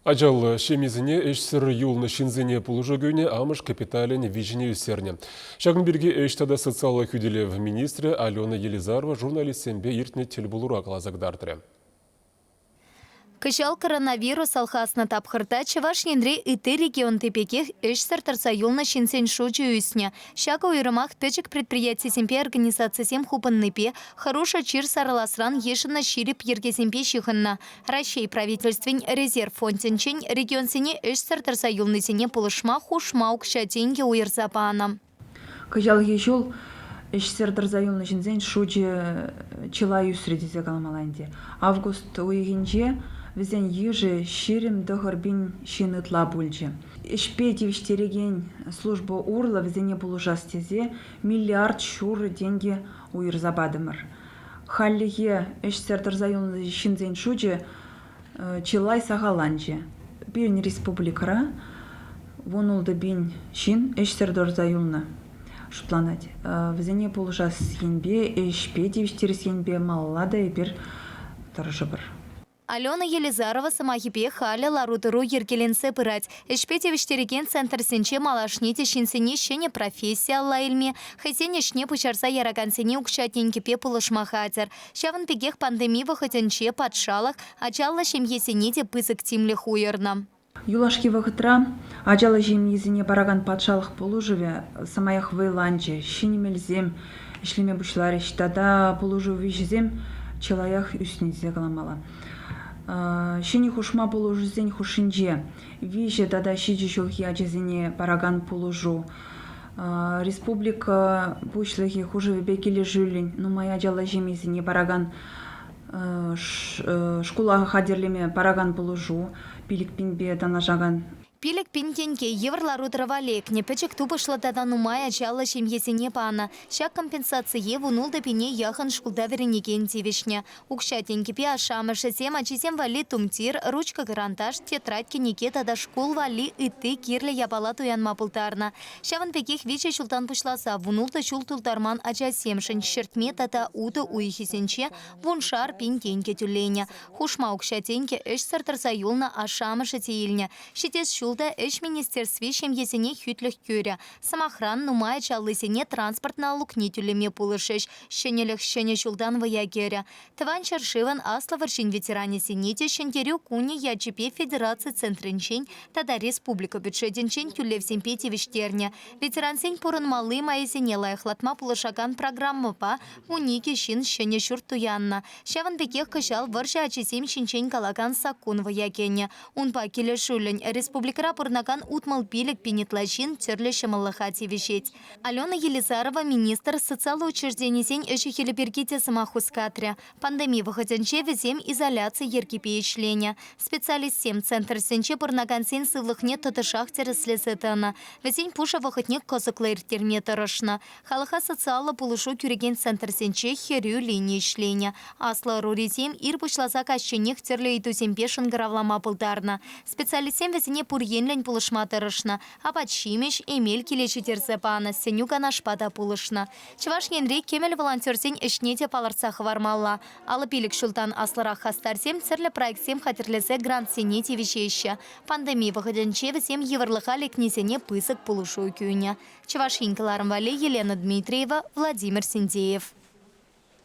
Ачаллӑ ҫемьесене ӗҫсӗр юлнӑ ҫынсене пулӑшу кӳнӗ амӑш капиталӗн виҫине ӳстернӗ. Ҫакӑн пирки ӗҫ тата социаллӑ хӳтӗлев министрӗ Алена Елизарова журналистсемпе иртнӗ тӗлпулура каласа кӑтартрӗ. Кӑҫал коронавирус алхаснӑ тапхӑрта Чӑваш Енре ытти регионти пекех ӗҫсӗр тӑрса юлнӑ ҫынсен шучӗ ӳснӗ. Ҫакӑ уйрӑмах пӗчӗк предприятисемпе организацисем хупӑннипе, хӑрушӑ чир сарӑласран йышӑннӑ ҫирӗп йӗркесемпе ҫыхӑннӑ. Раҫҫей Правительствин резерв фондӗнчен регионсене ӗҫсӗр тӑрса юлнисене пулӑшма хушма укҫа-тенкӗ уйӑрса панӑ. Кӑҫалхи ҫул ӗҫсӗр тӑрса юлнӑ ҫынсен шучӗ чылай ӳсрӗ тесе каламалла ӗнтӗ. Август уйӑхӗнче вӗсен йышӗ 29 пин ҫын ытла пулчӗ. Ӗҫпе тивӗҫтерекен служба урлӑ вӗсене пулӑшас тесе миллиард ҫурӑ тенкӗ уйӑрса патӑмӑр. Хальлӗхе ӗҫсӗр тӑрса юлнӑ ҫынсен шучӗ чылай сахалланчӗ. Пирӗн республикӑра 16 пин ҫын ӗҫсӗр тӑрса юлнӑ шутланать. Вӗсене пулӑшас енпе, ӗҫпе тивӗҫтерес енпе малалла та эпир тӑрӑшӑпӑр. Алена Елизарова сӑмахӗпе халӗ лару-тӑру йӗркеленсе пырать. Ӗҫпе тивӗҫтерекен центрсенче малашне те ҫынсене ҫӗнӗ професси алла илме, хӑйсен ӗҫне пуҫарса яракансене укҫа-тенкӗпе пулӑшма хатӗр. Ҫавӑн пекех пандеми вӑхӑтӗнче патшалӑх ачаллӑ ҫемьесене те пысӑк тимлӗх уйӑрнӑ. Юлашки вӑхӑтра ачаллӑ ҫемьесене паракан патшалӑх пулӑшӑвӗ самаях вӑйланчӗ, ҫӗнӗ мелсем ӗҫлеме пуҫларӗҫ тата пулӑшу виҫисем чылаях ӳснӗ тесе каламалла. Ҫӗнӗ хушма пулӑшусен хушшинче виҫӗ тата ҫичӗ ҫулхи ачасене паракан пулӑшу, республика Пуҫлӑхӗ хушӑвӗпе килӗшӳллӗн нумай ачаллӑ ҫемьесене паракан шкула хатӗрлеме паракан пулӑшу 5000-пе танлашакан. 5000 тенке йывӑр лару-тӑрӑва лекнӗ пӗчӗк тупӑшлӑ тата нумай ачаллӑ ҫемьесене панӑ. Ҫак компенсацие 16 пине яхӑн шкулта вӗренекен тивӗҫнӗ. Укҫа-тенкӗпе ашшӗ-амӑшӗсем ачисем валли тумтир, ручка-кӑранташ, тетрадь-кӗнеке тата шкул валли ытти кирлӗ япала туянма пултарнӑ. Ҫавӑн пекех виҫӗ ҫултан пуҫласа 16 ҫул тултарман ачасемшӗн ҫӗртме тата утӑ уйӑхӗсенче вуншар пин тенкӗ тӳленӗ. Хушма укҫа-тенкӗ ӗҫсӗр тӑрса юлнӑ ашшӗ-амӑшӗ те илнӗ. Ҫитес ҫул та ӗҫ министерстви ҫемьесене хӳтлӗх кӳрӗ. Сӑмахран, нумай ачаллисене транспорт налукне тӳлеме пулӑшӗҫ. Ҫӗнӗлӗх ҫӗнӗ ҫултан вӑя кӗрӗ. Тӑван ҫӗршывӑн Аслӑ вӑрҫин ветеранӗсене те Ҫӗнтерӳ кунӗ ячӗпе федераци центрӗнчен тата республика бюджетӗнчен тӳлевсемпе тивӗҫтернӗ. Ветерансен пурӑнмалли майӗсене лайӑхлатма пулӑшакан программӑпа 12 ҫын ҫӗнӗ ҫурт туяннӑ. Ҫавӑн пекех кӑҫал вӑрҫӑ ачисем ҫинчен калакан саккун вӑя кӗнӗ. Унпа килӗшӳллӗн республикӑра пурӑнакан 65 пин ытла ҫын тӗрлӗ ҫӑмӑллӑха тивӗҫет. Алена Елизарова министр социаллӑ учрежденисен ӗҫӗ-хӗлӗ пирки те сӑмах хускатрӗ. Пандеми вӑхӑтӗнче вӗсем изоляци йӗркипе ӗҫленӗ. Специалистсем центрсенче пурӑнакансен сывлӑхне тӑтӑшах тӗрӗслесе тӑнӑ. Вӗсен пушӑ вӑхӑтне кӑсӑклӑ ирттерме тӑрӑшнӑ. Халӑха социаллӑ пулӑшу кӳрекен центрсенче хӗрӳ лини ӗҫленӗ. Аслӑ ӑрурисем ир пуҫласа каҫченех тӗрлӗ ыйтусемпе шӑнкӑравлама пултарнӑ. Специалистсем вӗсене пур енлӗн пулӑшма тӑрӑшнӑ. Апат-ҫимӗҫ, эмел киле ҫитерсе панӑ, сӗнӳ-канашпа та пулӑшнӑ. Чӑваш Енре кӗмӗл волонтерсен ӗҫне те палӑртса хӑвармалла. 55 ҫултан аслӑрах хастарсем тӗрлӗ проектсем хатӗрлесе грантсене тивӗҫеҫҫӗ. Пандеми вӑхӑтӗнче вӗсем йывӑрлӑха лекнисене пысӑк пулӑшу кӳнӗ. Чӑваш Ен кӑларӑм валли Елена Дмитриева, Владимир Синдеев.